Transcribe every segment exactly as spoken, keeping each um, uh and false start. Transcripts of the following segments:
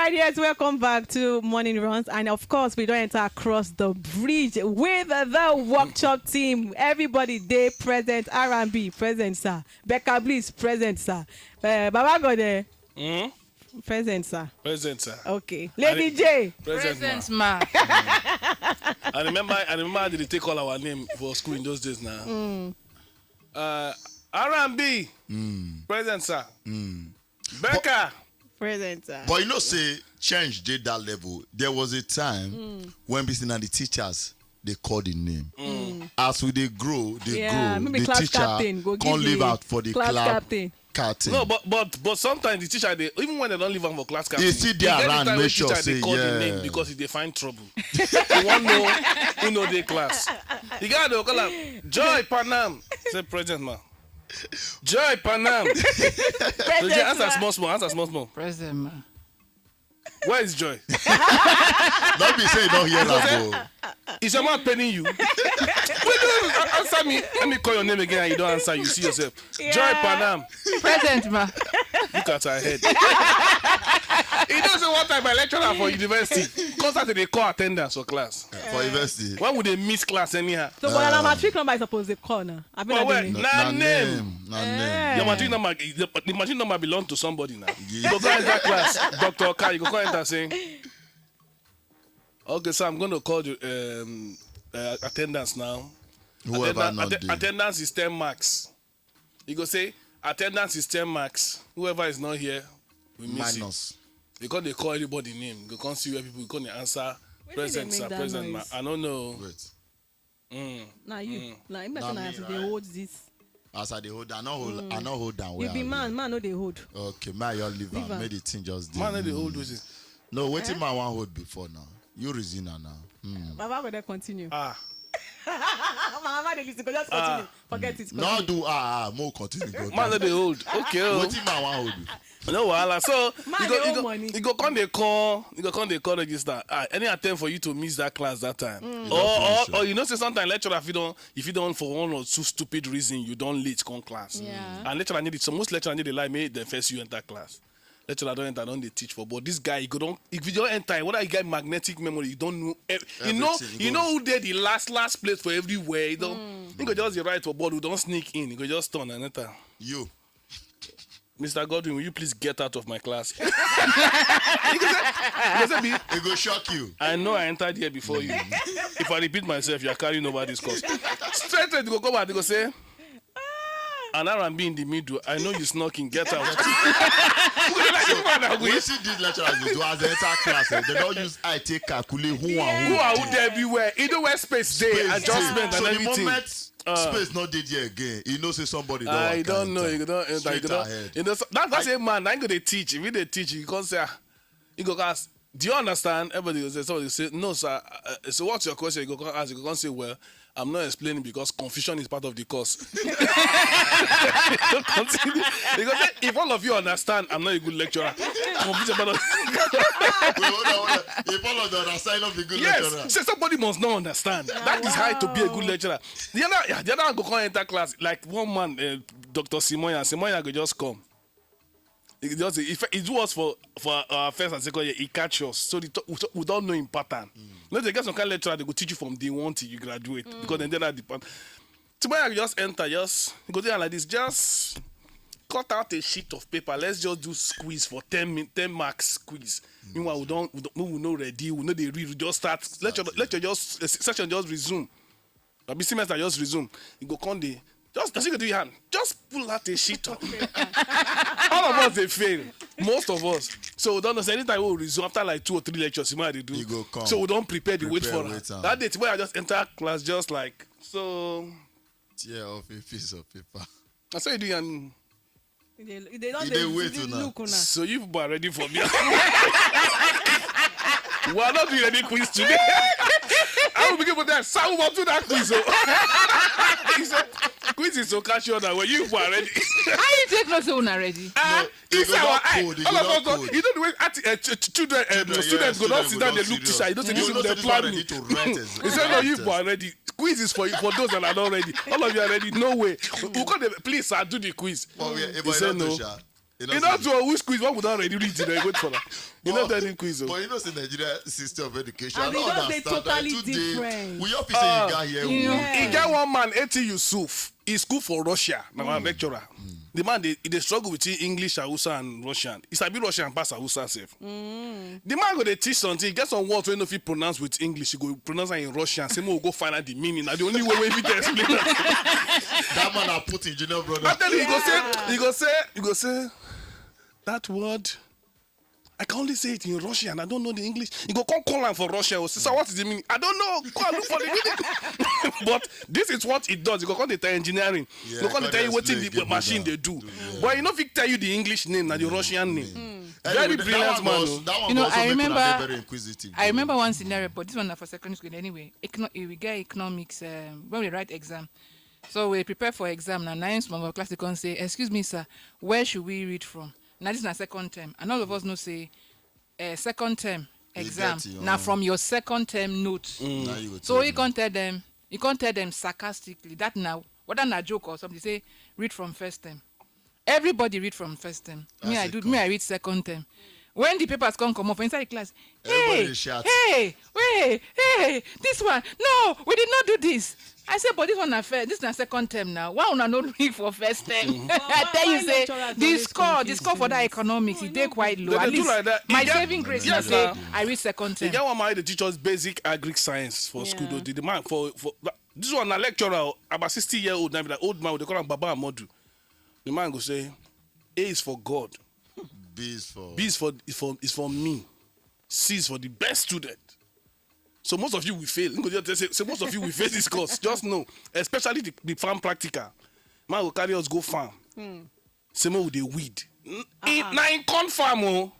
Yes, welcome back to Morning Runs. And of course, we don't enter across the bridge with the Workshop team. Everybody, they present. R and B, present, sir. Becca Bliss, present, sir. Uh, Baba Gode, present, sir. Present, sir. Okay. Lady J. Present, ma. I remember, I remember how they take all our name for school in those days now. Uh, R and B. Present, sir. Becca. Present, sir. But you know, say change did that level. There was a time when be say na the teachers they call the name. As we they grow, they Yeah, grow. maybe The class teacher captain, go can't give leave the out for the class class captain. captain. No, but but but sometimes the teacher they, even when they don't leave am for class captain, He still dey e get the around, time wey make sure teacher say, dey call the yeah. Name because he dey find trouble. He wan know who no dey class. The guy dey call am, "Joy Panam." Say, "Present, ma." "Joy Panam." So Present, say, "Answer ma. Small small, answer small small." Present, ma. "Where is Joy?" Don't be say you don't hear that, bro. "Is your mouth paining you?" "Wait, no, no, no, answer me. Let me call your name again and you don't answer. You see yourself." "Joy Panam." Present, ma. Look at her head. You know say one time my lecturer for university come start to dey call attendance for class. For university. When we dey miss class anyhow. So, but na matric number is supposed to call now. I mean, Well, I well, don't know. na name. Na name. Your matric number, the, the matric number belong to somebody now. Yeah. You go go enter class, Doctor Okai, you go go enter saying, "Okay, sir, I'm going to call you um, uh, attendance now." Whoever Attendance- not atte- there. Attendance is ten marks. You go say, "Attendance is ten marks. Whoever is not here, we miss it." Minus. You can't dey call everybody name. You can't see where people, you can't answer. Wetin dey "Present, make sir, that present, ma." noise? I don't know. Wait. Na you. Na him Na person me, as they right? Hold this. As I dey hold, I no hold, I no hold down. You Where be I man, dey. Man no dey hold. Okay, may I just leave Leave am. am. Make the thing just dey. Man no dey hold those things. No, wetin man wan hold before now? You reason am now. Hmm. Baba go there continue. Ah, Mama dey listen, go just continue. Forget it. No Continue. Do ah ah. Mo continue go. man no dey hold. Okay, oh. Wetin man wan hold before? No wahala. So Man you dey go, owe you go, money. You go come dey call, you go come dey call register. Ah, any attempt for you to miss that class that time, or, or Just or you know say sometimes lecturer, if you don't, if you don't for one or two stupid reason you don't late come class. Yeah. And lecturer need it. So most lecturer need dey like make dem first you enter class. Lecturer don't enter, don't dey teach for. But this guy, you go don't, if you don't enter, whether you get magnetic memory, you don't know. ev- You know, Everything you know goes. Who dey the last last place for everywhere. You don't. You go just dey write for board. You don't sneak in. You go just turn and enter. You. "Mister Godwin, will you please get out of my class?" You go say, you go say, "Me, It go shock you. I know I entered here before you. If I repeat myself, you are carrying over this course." Straight away, they go come out, they go say, "An R and B in the middle. I know you snuck in. Get out." Wetin these lecturers dey do as they enter class? Eh? They don't use eye take calculate who and who. Who and who dey everywhere? You know where space dey, Space adjustment dey. and So everything. The moment space not dey there again, you know say somebody don I waka don't know. enter. You go don enter. You Straight go don. Ahead. You know, so that, that's a man. I go dey teach. If you dey teach, you go come say, ah, you go ask. "Do you understand?" Everybody go say, somebody say, "No, sir." Uh, so what's your question? You go come ask. You go come say, "Well, I'm not explaining because confusion is part of the course." Continue. Because if all of you understand, I'm not a good lecturer. Confusion part of Wait, hold on, hold on. If all of them understand, not be good lecturer. Yes, so somebody must not understand. That is how to be a good lecturer. The other, yeah, the other one go come enter class. Like one man, uh, Doctor Simoya, Simoya go just come. He just, if he do us for for our first and second year, he catch us. So the, we, we don't know him pattern. You know, they get some kind of lecturer, they go teach you from day one till you graduate because then they are the part. Simoya go just enter, just he go there like this, just cut out a sheet of paper. Let's just do quiz for ten min, ten marks quiz. Meanwhile, we don't, we don't, we no ready. We no dey read. We just start. Lecture, lecture just uh, session just resume. Abi semester just resume. You go come dey just, just go do your hand. Just pull out a sheet of paper. All of us dey fail. Most of us. So we don't know say anytime we resume after like two or three lectures, you might dey do. You go come. So we don't prepare the wait Prepare, for her. Wait am. That day, when I just enter class, just like so. Tear off a piece of paper. I say you do and They, they don't You dey dey wait they una. Look una. So you people are ready for me. We are not doing any quiz today. I will begin with that. So we will do that quiz. Oh. He said, "Quiz is so casual that when you people are ready." How you take no say una ready? Ah, They it's go our not eye. code, they All go of us not don't. code. You know the way at, uh, ch- ch- children, uh, Children, students yeah, go not students sit go down, they not look serious. teacher. You don't say You this will is know the say this plan one me. ready to write He said, "No, you exam. people are ready. Quiz is for you, for those that are not ready. All of you are ready. No way. We call them, please, sir, do the quiz." But we, if He I said don't do no. sha, You know, to which quiz, what would already read, you know, wait for that. You know, that quiz. Oh. But you know, say Nigeria system of education, I don't understand. Totally different. We all say you got here. You know, e get one man, A T Yusuf. He school for Russia. Now, my lecturer. The man, they, they struggle with English, Hausa, and Russian. He sabi Russian pass Hausa sef. The man go dey teach something. He get some words wey no fit pronounce with English. He go pronounce am in Russian. Say, "Mo go find out the meaning." Na the only way wey fit explain am. That man, I put in junior brother. I tell you, he go say, he go say, he go say, "That word, I can only say it in Russian. I don't know the English." He go come call am for Russian. Say, "Sir, what is the meaning?" "I don't know. Go and look for the meaning." But this is what it does. He go come dey tell engineering. He go come dey tell you wetin the machine dey do. But he no fit tell you the English name, na the Russian name. Very brilliant man o. You know, I remember, I remember one scenario, but this one na for secondary school anyway. Econo-, we get economics, um, when we write exam. So we prepare for exam now. Nine small class, they come say, "Excuse me, sir, where should we read from?" Now this na second term, and all of us know say, uh, second term exam na from your second term note. So he come tell them, he come tell them sarcastically that now, whether na joke or something, say, "Read from first term." Everybody read from first term. Me, I do. Me, I read second term. When the papers come, come up inside the class, "Hey, hey, hey, hey, this one, no, we did not do this." I say, "But this one na first, this na second term now. Why una no read for first term?" I tell you, say, the score, the score for that economics, e dey quite low. At least my saving grace na say I read second term. E get one man wey dey teach us basic agric science for school. The man for, for this one na lecturer, about sixty year old, na be that old man, we dey call am Baba Amodu. The man go say, "A is for God. B is for, B is for, is for, is for me. C is for the best student." So most of you will fail. He go just say, say most of you will fail this course. Just know, especially the, the farm practical. Man go carry us go farm. Say make we dey weed. Na in corn farm o.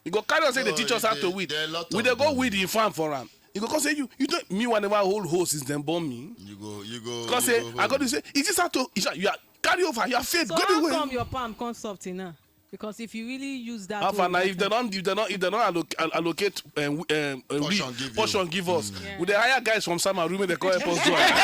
He go carry us, say they teach us how to weed. We dey go weed in farm for am. He go come say, "You, you don't, me, I never hold hoe since dem born me." You go, you go. Come say, I go do say, "Is this how to, you are carry over, you are failed, go the way." So how come your palm come soft now? Because if you really use that, how far now, if they don't, if they don't, if they don't allocate, um, um, portion give us, we dey hire guys from Sama Rume, they come help us do it.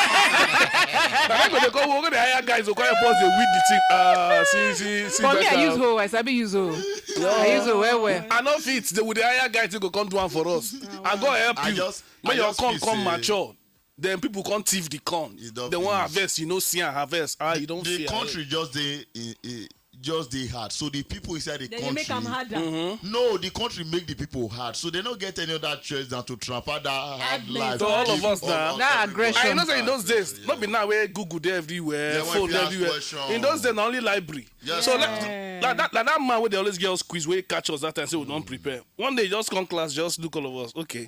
Now they go, we go dey hire guys to come help us dey weed the thing. Ah, see, see, see. But me, I use hoe. I sabi use hoe. I use hoe well well. I no fit. They, we dey hire guys to go come do am for us. I go help you. Make your corn come mature. Then people come thief the corn. They wan harvest, you no see am harvest. Ah, you don fear. The country just dey, eh, eh, just dey hard. So the people inside the country, they make am harder. No, the country make the people hard. So they no get any other choice than to transfer that hard life to all of us now. That aggression. I know say in those days, no be now where Google dey everywhere, phone dey everywhere. In those days, na only library. So like, like that, like that man wey dey always get us quiz, wey catch us that time, say we don prepare. One day, he just come class, just look all of us. Okay,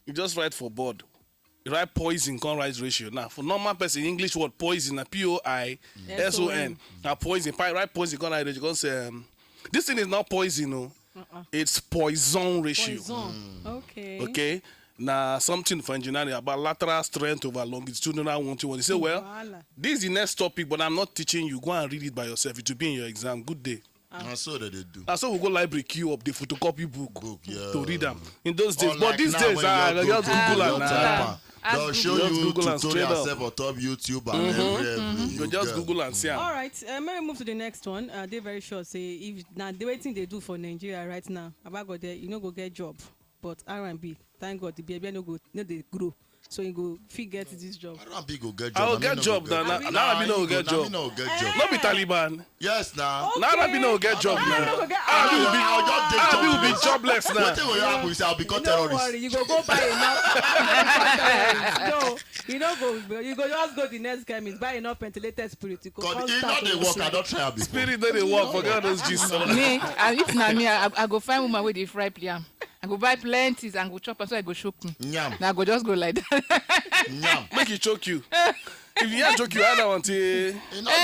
he just write for board. Write poison, come write ratio. Now, for normal person, English word poison, na P O I S O N. Now, poison, pi-, write poison, come write ratio. Come say, um, "This thing is not poison, no. It's poison ratio." Poison. Okay. Okay. Now, something for engineering about lateral strength over longitudinal one to one. He say, "Well, this is the next topic, but I'm not teaching you. Go and read it by yourself. It will be in your exam. Good day." Na so they dey do. Na so we go library, queue up, dey photocopy book to read am in those days. But these days, ah, just Google am now. They'll show you tutorial sef on top YouTube and everywhere. You just Google and see am. All right, uh, make we move to the next one. Uh, dey very sure say if na the wetin dey do for Nigeria right now, Abagode, you no go get job. But R and B, thank God, the baby no go, no dey grow. So you go fit get this job. R and B go get job. I go get job now. Na R and B no go get job. No be Taliban. Yes, now. Na R and B no go get job now. R and B will be jobless now. Wetin go happen? You say, "I'll become terrorist." No worry, you go go buy enough. No, you no go. You go just go the next chemist, buy enough ventilated spirit. You go come start to work. Spirit no dey work. Forget those gist. Me, I, if na me, I, I go find woman wey dey fry yam. I go buy plenty and go chop am so I go choke me. Yam. Na I go just go like that. Yam. Make e choke you. If you hear choke you, I don't want to. Eh,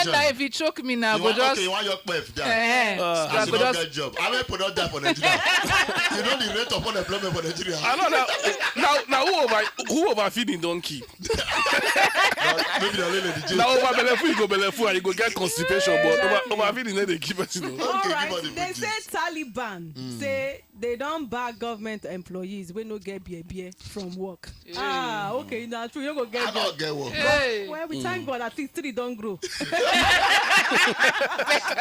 na if you choke me now, I go just. Okay, you want your kpef die. Eh, I go just get job. I will put out that for Nigeria. You know the The rate of unemployment for Nigeria. I know that. Now, now who over who over feeding donkey? Maybe the lady J. Now over belleful you go belleful and you go get constipation, but over over feeding no dey give person. O. All Okay, right, give us the they good say gist. Taliban say they don bar government employees wey no get beer beer from work. Ah, okay, na true, you no go I get beer. don't get work. Hey. Well, we thank God at least three don grow.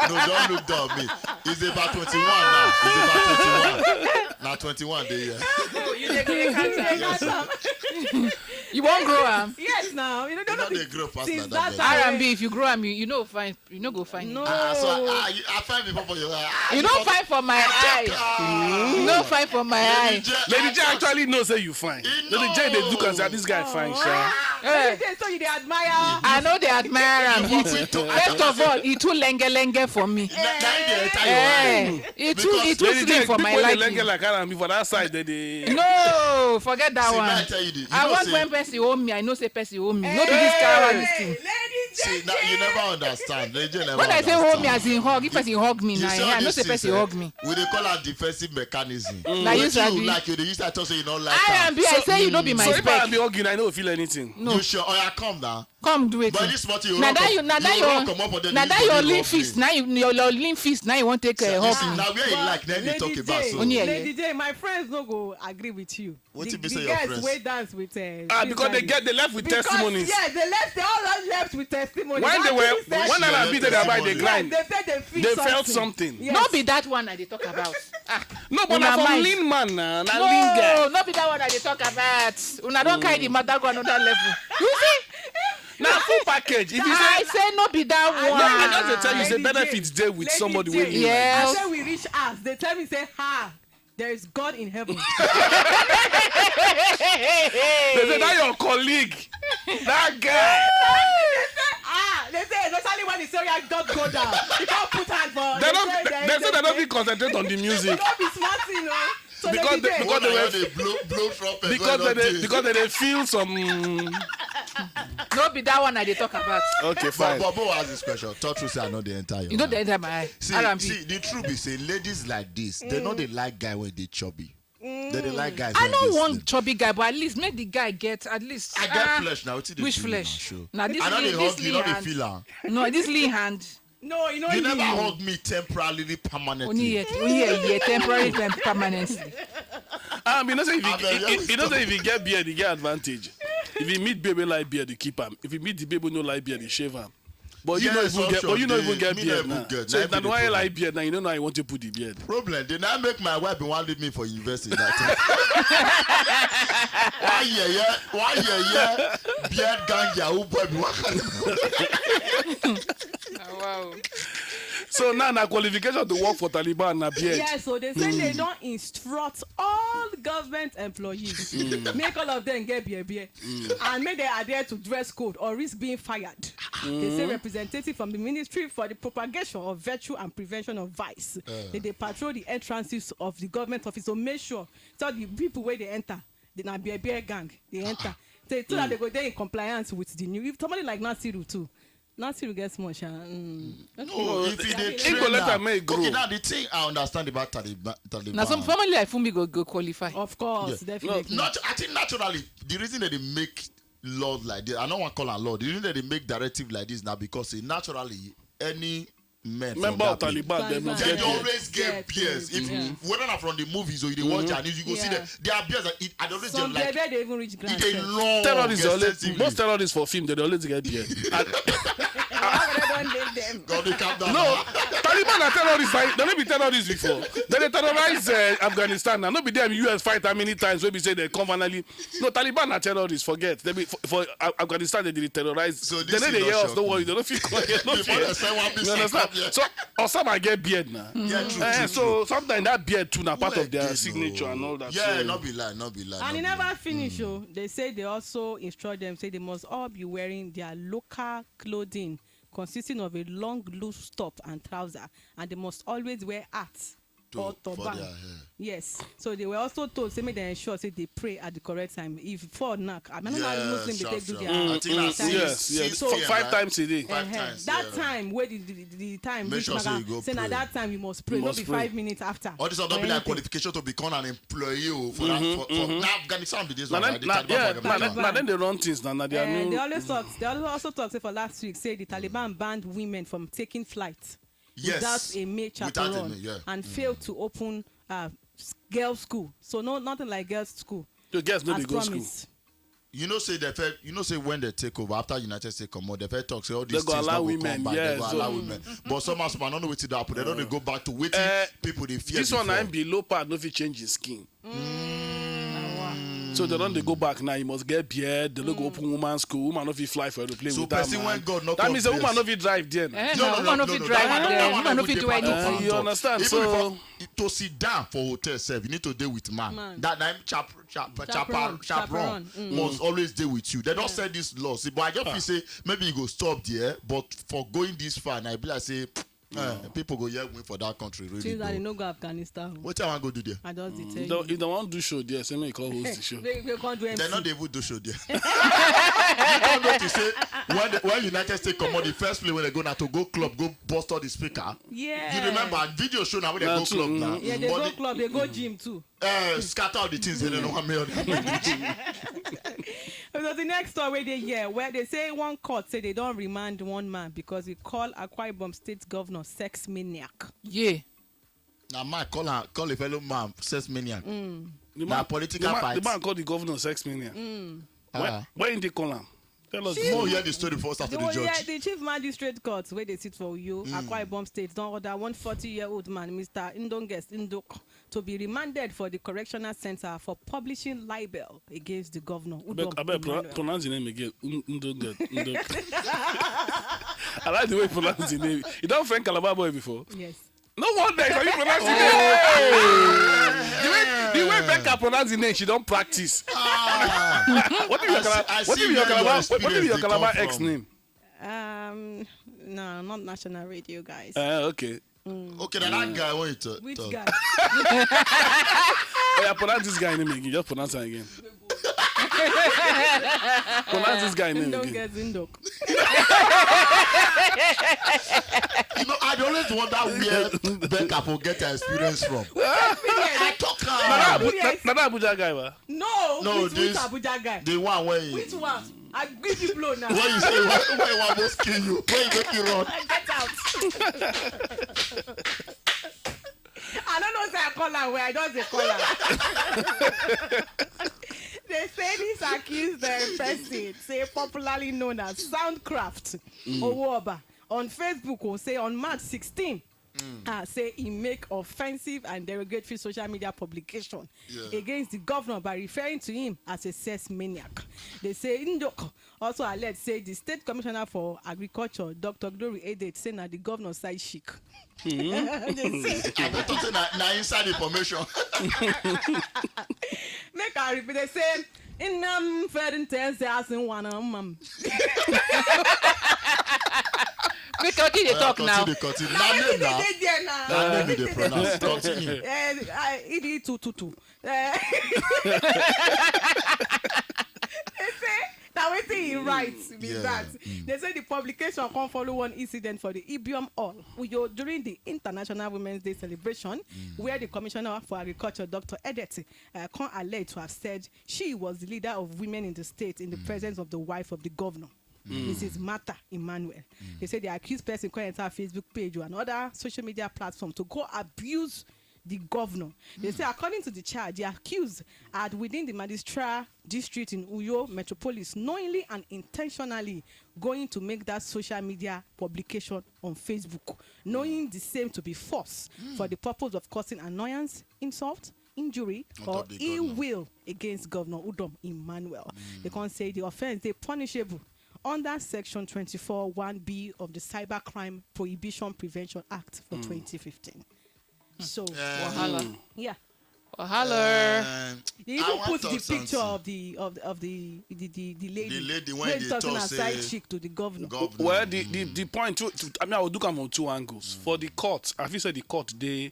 No, don't look down me. It's about twenty-one now. It's about twenty-one. Now twenty-one day here. Oh, you dey go dey count am. Yes. You wan grow am? Yes, now you know You know don't they grow fast since like that that. time. R and B, if you grow am, you, you no find, you no go find. No. Ah, so I, I, I find people for your eye. You no find for my eye. You no find for my eye. Lady J actually know say you fine. Lady J dey look and say this guy fine, sha. Eh, Lady J, so you dey admire. I no dey admire am. First of all, e too lenge lenge for me. Na na him dey enter your Eh, eye. e too e too Lady slim J, for my people dey liking. lenge like R and B for that side. They dey. No, forget that See, one. I tell you this. You I know want say- when person hold me, I know say person hold me. No be this cowardly thing. See, now you never understand. Lady J never When I say understand. hold me as in hug, if person hug me, You na see eh, all I know these say things, person eh? hug me. We dey call am defensive mechanism. Na you Wetin sabi. You like, you dey use that talk say you no like I am. and B, I say you no be my So if I spec. be hugging, I no feel anything. No. You sure? Oya, come now. Come do it. But this month you Na run that come- you, na that you run your, comot for there, na you that go your dey lean hug me. Fist, na you, your, your lean fist, na you wan take uh, You hug see, me. na where you like, na him dey talk Lady about J, so. Only Lady J, my friends no go agree with you. Wetin The- be the say your girls friends? Wey dance with uh, Ah, because they get they left with Because, testimonies. Yes, they left. They all left with testimonies. When they That were means that- when R and B they dey buy the Yes, grind. They said they feel They something. felt something. Yes. No be that one I dey talk about. Ah, No, but Una na for mind. Lean Man na na Lean guy. No, no be that one I dey talk about. Una don carry the matter go another level. You see? Na full package. If you I say say no be that no, I one. just dey tell you say Lady J, benefits dey with Lady somebody J, wey lean. Yes. I say we reach us. They tell me say ha, there is God in heaven. They say that your colleague, that guy. Ah, they say especially when the Syria just go down, you can't put hand for. They don't. They say they don't fit concentrate on the music. No be smart thing, no. So Because they, they- be because there. they were- They blow blow trumpet. Because Well they, done. because they dey feel some. No be that one I dey talk about. Okay, But fine. Bobo ask this question. Talk true say I no dey enter your. You know eye. they enter my eye. See, R and B. See, the truth be say ladies like this, they no dey like guy wey dey chubby. They dey like guys. I wey no dey want slim. Chubby guy, but at least make the guy get at least. I get ah, flesh now. Wetin dey Which do you now, flesh? show? Na this I no lean, dey this hug you, lean no dey hand. Feel am. No, this lean hand. No, you know You you. never hug me temporarily, Only permanently. yet, only yet, yet temporary, temp- permanently. Um, you know say if Abeg, you, you you, you know say if you get beard, you get advantage. If you meet babe wey like beard, you keep am. If you meet the babe wey no like beard, you shave am. But you no Yes, even get, option but you no dey. even get Me beard no now. even get. So Na if na the even one the like beard now, you no know how you want to put the beard. Problem dey now make my wife bin wan leave me for university that time. Why yeye? Why yeye? Beard gang yahoo boy bin wan carry me. Wow. So now na qualification to work for Taliban na beard. Yes, so they say they don instruct all government employees make all of them get beer beer and make they adhere to dress code or risk being fired. They say representative from the Ministry for the Propagation of Virtue and Prevention of Vice, they dey patrol the entrances of the government office to make sure so the people wey dey enter, they na beer beer gang dey enter. So, so that they go dey in compliance with the new. If somebody like Nasiru too, Nasiru get small sha. Mm. No, if you dey He train go let now. am make e grow. Okay, now the thing I understand about Taliban. Taliban. Now some family like Fumi go go qualify. Of course, Yeah. definitely. Not, I think naturally the reason that they make laws like this, I don't want to call am law. The reason that they make directive like this now because say naturally any men from Member of that place, Taliban, dem Taliban. must They get dey beard. always get Yes, beers. If yeah. Whether na from the movies or you dey watch and you go see Yeah. them, their beers are, it, I dey always Some get like bebe dey even reach it grand dey sef. long. Terrorists dey always Excessively. most terrorists for film they dey always get beard. And Why would I don name them? God, they calm down. No, Taliban na terrorists. Like, they no be terrorists before. They dey terrorize uh, Afghanistan. Now no be them U S fight how many times wey be say they come finally. No, Taliban na terrorists. Forget. They be for, for uh, Afghanistan they dey terrorize. So They this no is dey not hear us. shocking. Don't worry. They no fit. They no Before fit. the same one be You say understand? come here. So Osama get beard now. Yeah, true, Eh, true, so sometimes that beard too na part Who of their again, signature oh? and all that. Yeah, So- not be lie, not be lie. And e not be never lie. finish o. They say they also instruct them say they must all be wearing their local clothing consisting of a long loose top and trouser, and they must always wear hats to, or for turban. Their hair. Yes. So they were also told say make dem ensure say they pray at the correct time. If four knack, I mean, not Yeah, Muslim they sharp, take do sharp. their I think na time. six, Yes, six yes. For p.m., five right? Times a day. Five Eh, times. That Yeah. time where the, the, the time Make reach, sure say maga, you go say na pray. that time you must pray. You No must be pray. Five minutes after. All this will not or be like anything. Qualification to become an employee o for that for, for now. Afghanistan be this Na one. then, Right? The yeah, Taliban na are then, coming na out. Then they run things now. Na their Eh, new. They always talk. They always also talk say for last week say the Taliban banned women from taking flight Yes. Without a male Without a chaperone male, yeah. and failed to open uh, s- girls' school. So no, nothing like girls' school. The girls no As dey go school. Promised. You know say they first, you know say when they take over after United States comot, they first talk say all these They go things allow no go women, come back. yeah, They go so- allow women. But somehow, somehow, I don't know wetin dey happen. They don't dey go back to wetin Eh, people dey fear This one before. I'm below pad no fit change his skin. So they don't dey go back now. You must get beard. They no go open woman school. Woman no fit fly for aeroplane So without person man. when God no That come means a woman place. No fit drive then. Eh, No, na no, woman no, no fit no, drive that one- there. that one Woman no no fit dey do part of anything. Eh, you control. understand? Even So before, to sit down for hotel sef, you need to dey with man. Man. That na him chap chap Chaperone, chaperone, chaperone chaperone, mm. must always dey with you. They don set this law. See, but I just feel say maybe you go stop there. But for going this far, na e be like say eh, people go hear win for that country. Really, Since that they though. No go Afghanistan. Wetin I wan go do there? I just dey If tell they, you. If they want do show there, say make you call host the show. They, they can't do M C. They no dey even do show there. You don't notice say when the, when United States comot, the first place when they go na to go club, go bust all the speaker. Yeah. You remember video show now when they Na go true, club now. mm. Yeah, they But go the- club, they go gym too. Uh, scatter all the things they don't want me on. So the next story wey dey here, where they say one court say they don't remand one man because he called Akwa Ibom State Governor sex maniac. Yeah. Now man call her, call a fellow man sex maniac. The Na man- political the man, fight. The man called the governor sex maniac. Ah. Why did they call him? Tell us. More hear the story first after The, the one- yeah, judge. The chief magistrate court where they sit for Uyo, Akwa Ibom State, don order one forty-year-old man, Mister Ndonges Ndok, to be remanded for the correctional center for publishing libel against the governor. Abeg, Udom abeg pro- Emmanuel. Pronounce the name again. N- Ndonge. Ndonge. I like the way you pronounce the name. You don't friend Calabar boy before? Yes. No wonder if you pronounce the name. The way, the way Becca pronounce the name, she don't practice. What if your I see- Calabar? I What see if your where your Calabar? What if experience your dey Calabar come ex from. Name? Um, no, not national radio, guys. Uh, okay. Okay, now that guy when you talk. Which Talk. guy? Oh, yeah, pronounce this guy name again. Just pronounce it again. Pronounce this guy name again. Ndonges Ndok. You know, I dey always wonder where Becca for get her experience from. I talk Nana, am. Abu- Na- Nana Abuja guy, ba? No, No, he's with this- Abuja guy. The one where you, Which one? I give you blow now. Where you say where, where you want most kill you, where you make you run. Get out. I don't know say I call her where I just dey call her. They say this accused uh, person, say popularly known as Soundcraft Owooba, on Facebook, will say on March sixteen, uh, say he make offensive and derogatory social media publication Yeah. against the governor by referring to him as a sex maniac. They say Ndok also alleged say the state commissioner for agriculture, Doctor Glory Edet, say na the governor side chick. They say I go talk say na, na inside information. Make I repeat. They say Nnam Ferdinand say as in one um. Make Oki dey talk now. Continue, continue. Na name na. They dey there now. Na name you dey pronounce. Continue. Eh, I- Idi two two two. Eh. They say na wetin he write be Yeah. That. They say the publication come follow one incident for the Ibiom Hall, Uyo, during the International Women's Day celebration, where the Commissioner for Agriculture, Doctor Edet, uh, come alleged to have said she was the leader of women in the state in the presence of the wife of the governor, Missus Martha Emmanuel. They say the accused person come enter Facebook page or another social media platform to go abuse the governor. They say, according to the charge, the accused had within the magistral district in Uyo metropolis knowingly and intentionally going to make that social media publication on Facebook, knowing the same to be false for the purpose of causing annoyance, insult, injury, On or top the ill governor. Will against Governor Udom Emmanuel. They can say the offense they punishable under Section twenty-four one B of the Cybercrime Prohibition Prevention Act for twenty fifteen. So, Wahala. Yeah. Wahala. Um, They I even wan put the talk picture something. Of the of the of the the, the, the lady. The lady Wey when they talking talk as side say chick to the governor. Governor. Well, the, the, the point, too, too, I mean, I will look at from two angles. For the court, I feel say the court, they,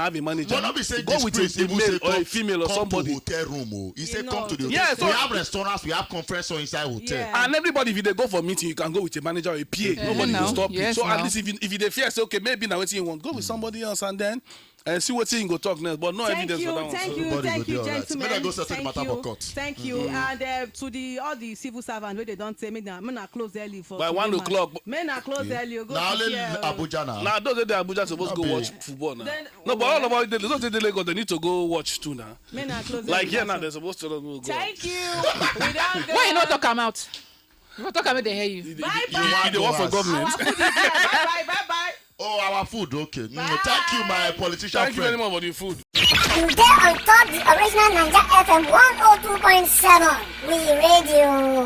have a manager. But not be say go with a, a male or a female or somebody. Hotel room, oh. He said come to the hotel. Yeah, so we have restaurants, we have conference room inside hotel. Yeah. And everybody, if they go for meeting, you can go with a manager or a P A. Nobody will stop you. So at least if you, if you dey fear, say, okay, maybe now what you want, go with somebody else and then and see what you go talk next. But no evidence for that one. Thank you, thank you, gentlemen. Make I go settle the matter for court. Thank you, and uh, to the all the civil servants wey dey don say make na make na close early for by one o'clock. Make na close early. Go na only Abuja now. Na those dey Abuja suppose go watch football now. No, but all of us dey those dey Lagos, they need to go watch too now. Make na close early. Like here now, they suppose to go. Thank you. Why you no talk am out? You no talk am, make dem hear you. Bye bye. You dey work for government. Our food is here. Bye bye, bye bye. Oh, our food. Okay. Mm, thank you, my politician friend. Thank you very much for the food. You dey on top the original Naija F M one oh two point seven. We radio.